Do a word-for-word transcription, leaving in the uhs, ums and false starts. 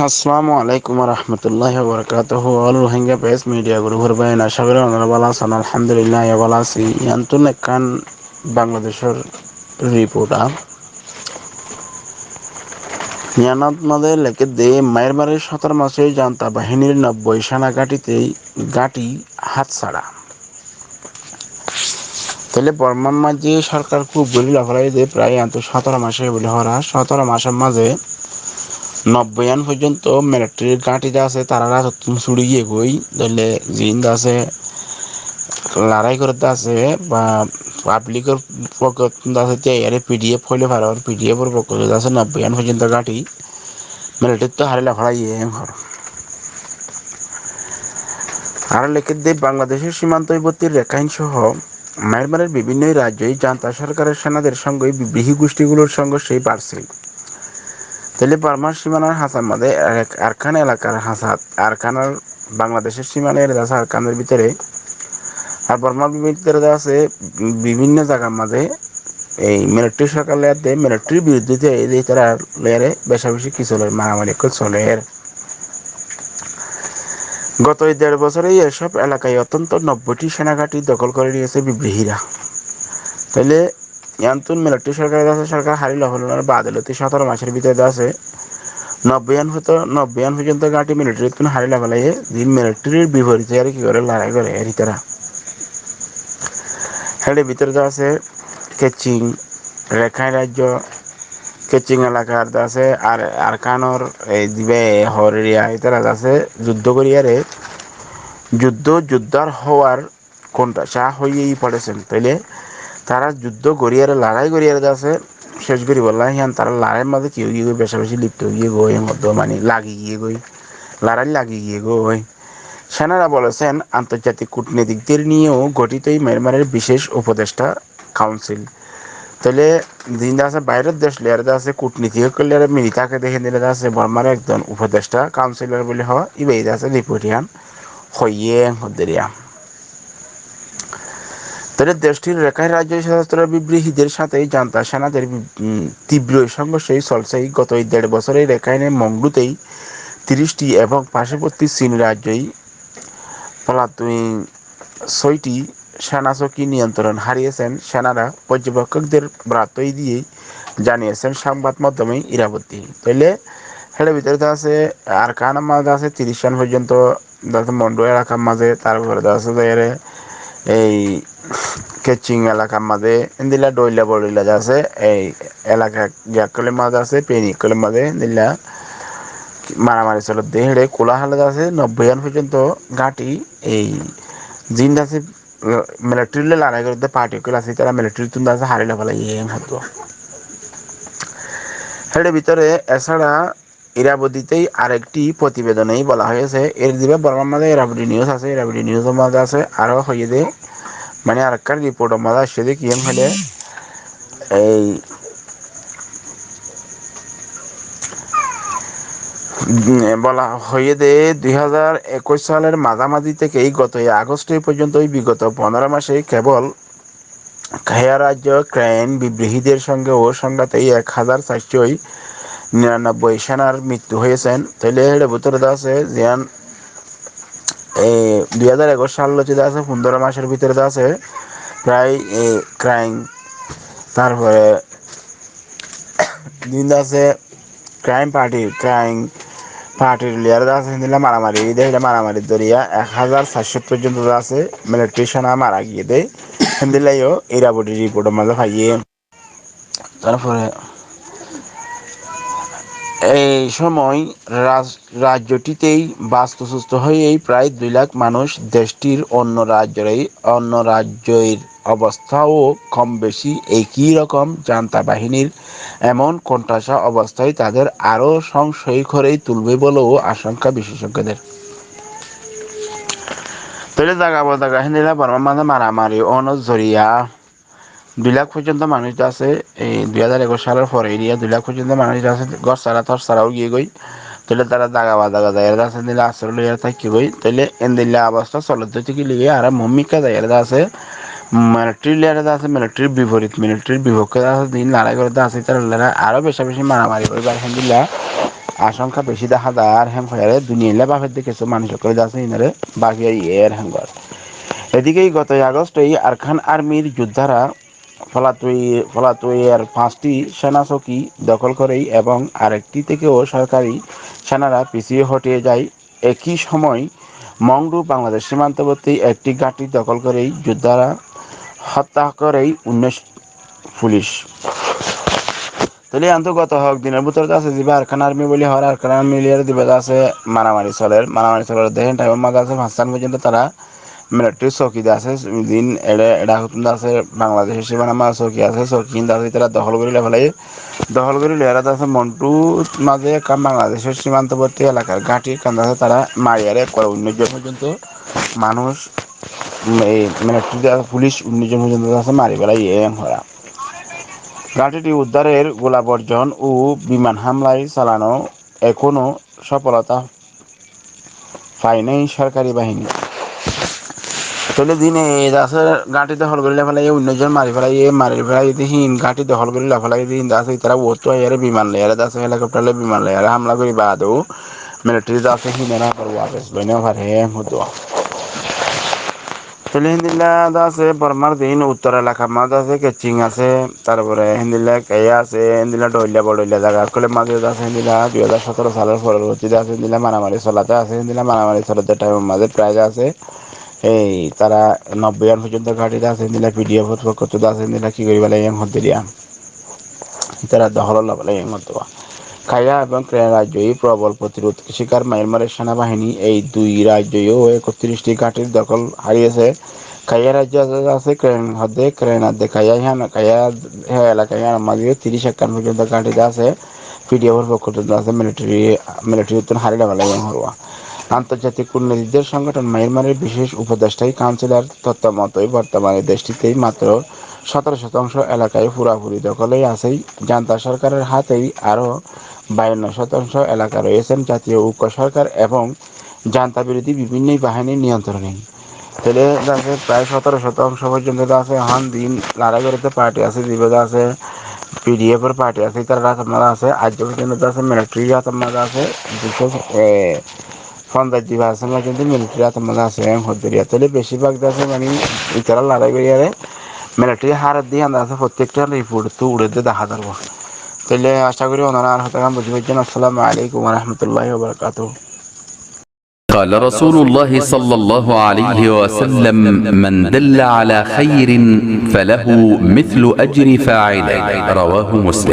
Assalamu alaikum warahmatullahi wabarakatuhu. All Rohingya Press Media Group or bái, acá gorí onora bála asón. Alhamdulillah, añí bála así. Yiántun ekkán Bangladecór report. Yiánot mazé lekédde, Myanmar or sótoro mace junta bahinir nobboi sena gáñtite gáñti hát sára. Tóile Bormar maze sorkar kúb gorí lafalaiye de, prai yiántu sótoro mace buli hoór, sótoro mac or maze nobboi an foijjonto militarir gáñti de asé, tarár átottún súri giyé goi. Tóile ziín de asé, larái gorer de asé, ba pablikor fokkóttun de asé, te iyáre P D F hoile faror, P D F or fokkóttun de asé, nobboi an foijjonto gáñti militarittú hári lafalaiye, en hoór. Aró lekédde, Bangladecór simantobottí Rakhine sóho Myanmaror bibinno rajjoi junta sorkaror senader sónge bidroi gusthigulor sóngorc báñse. Tóile Bormar simanar hañsar maze Ar-, Arkan elakar hañsat, Arkanor, Bangladecór simanar de asé Arkanor bútore, ar Bormar bútore de asé bibinno zagar maze ei militari sorkar loiyaré, militarir biruddé de, de tará loiyaré beca beci ki soler, maramari ókkol soler. Goto der bosóre ei sób elaka ottónto nobboiti sena gáñti dokól gorí niyé asé bidrohira. Tóile yiántun militari sorkar de asé, sorkar hári lafalaiye, ar baade lóti sótoro mac or bútore de asé nobboi an foijjonto, nobboi an foijjonto gáñti militarittún hári lafalaiye, ziín militarir biforite ar ki goré, larái goré, eri tará. Héçe bútore de asé Kachin, Rakhine rajjo, Kachin elakar de asé, ar Arkanor ei dibe hoór eriya, itará de asé juddó goríyaré, juddó, juddó ar hoór kontáca hoiyé foresé. Tóile tará juddó goríyaré, larái goríyaré de asé cec goríbolla, yián tará laráir maze ki óiye goi, beca beci lipto óiye goi, en hoddé mani lagi giyé goi, larái lagi giyé goi. Senara bolesé antorjatik kutnitikder niyó gothito Myanmaror bicec upodecta kaunsil. Tóile ziín de asé bairor dec loiyaré de asé kutnitik ókkol loiyaré mili táke de héndilla de asé Bormar ekzon upodecta kaunsilor buli hoó, íba de asé riport yián hoiyé hoddé eriya. Tóile decthír Rakhine rajjor sosostro bidrohíder sáñte junta senader, um, tibro sóngorc solsé. Goto der bosóre Rakhine Mongdute tiric ti ebong faceborti Chin rajjoi Platoon sóiti sena sóki niyontron háriye, senara foijjobekokder borattú diye, zaniyé sómbad moddomé Iraboti. Tóile héçe bútore de asé Arkanor maze de asé tiric an foijjonto de asé Mondu elakar maze, tarfore de asé zaiyaré ei Kachin elakar maze, héndilla dhoilla bodhoilla de asé, ei elaka giya ókkolor maze de asé, peni ókkolor maze, héndilla maramari soler de, héçe kúla hále de asé nobboi an foijjonto gáñti, ei ziín de asé, uh, militarir loi larái gorer de parti ókkol asé, tará militarittún de asé hári lafalaiye, en hoddé. Héçe bútore esára Irabodite arekti protibedone bola hoiyé, er dibe Bormar maze Irabodi News asé, Irabodi News or maze asé, aró hoiyé de, mani arekkán riport or maze aiccé de ki en hoile, ei, um, bola hoiyé de dui házar ekuic salor mazamazi téke goto agost foijjonto bigoto fondoro mace kebol Kaya rajjo Rakhine bidrohíder sónge o sóngate ek házar sairco niranobboi senar mrittu hoiyé. Tóile héçe bútore de asé, zián, e, dui házar ekuic sal lóti de asé fondoro macor bútore de asé prai, e, Rakhine, tarfore din de asé Rakhine parti, Rakhine partir loiyaré de asé, héndilla maramari de, héçe maramari dóriya ek házar sairco foijjonto de asé militari sena mara giyé de, héndilla yó Irabodi riport or maze faiyé. Tarfore ei somoi raz-, rajjotite basto susto hoiyé prai dui lak manúc decthír onno rajjor, onno rajjor obostha o kom beci eki rokom, junta bahinir emon kontaca obostha tadér aró songcoi gorí tulibó buli o acongka bicecoggoder. Tóile zaga ba zaga héndilla Bormar maze maramari ónor zoriya dui lak foijjonto manúc de asé, ei dui házar ekuic salor fore eriya dui lak foijjonto manúc de asé gór sára tor sára ói giyé goi. Tóile tará zaga ba zaga zaiyaré de asé, héndilla asroy loiyaré táikke goi. Tóile héndilla obostha soler de táikile goi, aró muúmikká zaiyaré de asé, militari loiyaré de asé, militarir biforit, militarir bifokké de asé, din larái gorer de asé, tará loiyaré aró beca beci maramari óibar héndilla acóngka bicí dahá zar hén hoiyóre duniyalla báfedde kessú manúic ókkole de asé híinore báfi aiyér hén gorér. Edike goto Agosto Arkan Armyr juddara Falatwi-, Falatwiyar fañsthi sena sóki dokól goré ebong arekthí tékeó sorkari senara fisé hothiyé zai. Ekí somoi Mongdu Bangladec simantobottí ekthí gáñthi dokól goré juddara hottá goré unnúic fulic. Tóile iántu goto hoek dinor bútore de asé zibá Arkan Army buli hoór, Arkan Army loi zibá de asé maramari solér, maramari solér de hén thaimor mazé de asé fañsstán foijjonto tará militari sóki de asé, din eçé, eçé hottún de asé Bangladecor simanar mazé sóki asé, sóki hín de asé tará dokól gorí loi félaiye. Dokól gorí loiyóre de asé Mongdut mazé ekkán Bangladecor simantobottí elakar gáñthi ekkán de asé tará mariyóre ekkore unnúic zon foijjonto manúic, mm, ei militari de asé fulic unnúic zon foijjonto de asé mari félaiye hén hoór. Gáñthiti uddarer gola borjon ó biman hámla salano ekóno sófolota fai nái sorkari bahini. Tóile din e de asé gáñthi dokól gorí loi félaiye, unnúic zon mari félaiye, mari félaiye de híin gáñthi dokól gorí loi félaiye de híin de asé itará uottú aiyóre biman loiyóre de asé helikoptar loi biman loiyóre hámla gorí baade ó militari de asé híinore abar wafes loi no fare hé hoddúa. Tóile héndilla de asé Bormar din uttor elakar mazé de asé Kecing asé, tarfore héndilla Kaya asé, héndilla dhoilla bor dhoilla zaga ókkolor mazé de asé héndilla dui házar sótoro salor forbortí de asé héndilla maramari solade asé, héndilla maramari solade thaimor mazé prai de asé ei tará nobboi án foijjonto gáñthi de asé héndilla P D F or fokkottú de asé héndilla ki gorí félaiye hén hoddúa. Itará dokól loi félaiye hén hoddúa. Kaya ebong Karen rajjoi probol protirud cíkar Myanmar senabahini ei dui rajjoi ó ekottiricthí gáñthir dokól háriye asé. Kaya rajjo asé, asé Karen hoó de, Karen ar de Kaya híyan, Kaya hé elaka híyanor mazé tiríc ekkán foijjonto gáñthi de asé, P D F or fokkottú de asé militari, militarittún hári loi félaiye hén hoddúa. আন্তর্জাতিক কূটনীতিকদের সংগঠন মায়ানমারের বিশেষ উপদেষ্টাই কাউন্সিলর তত্ত্ব মতোই বর্তমানে দেশটিতে মাত্র সতেরো শতাংশ এলাকায় পুরাপুরি দখলে আছেই জান্তা সরকারের হাতেই, আরও বায়ান্ন শতাংশ এলাকা রয়েছেন জাতীয় ঐক্য সরকার এবং জান্তা বিরোধী বিভিন্ন বাহিনীর নিয়ন্ত্রণে। Tóile de asé prai sótoro cót ongcó foijjonto de asé ehón din lorái gorédde party asé, zibá de asé P D F or party asé, itarár átor mazé asé, aijjó foijjonto de asé military átor mazé asé, dusó, e, fonzaic percent foijjonto military átor mazé asé, en hoddúa. Tóile beci bák de asé mani itará lorái goríyore military háredde híyan de asé, fottíkka report tú uçédde dahá zar. Tóile acá gorí onora añár hotágan buzí faijjón. Assalamu alaikum wa rahmatullahi wa barakatuhu. قال رسول الله صلى الله عليه وسلم: من دل على خير فله مثل أجر فاعله. رواه مسلم.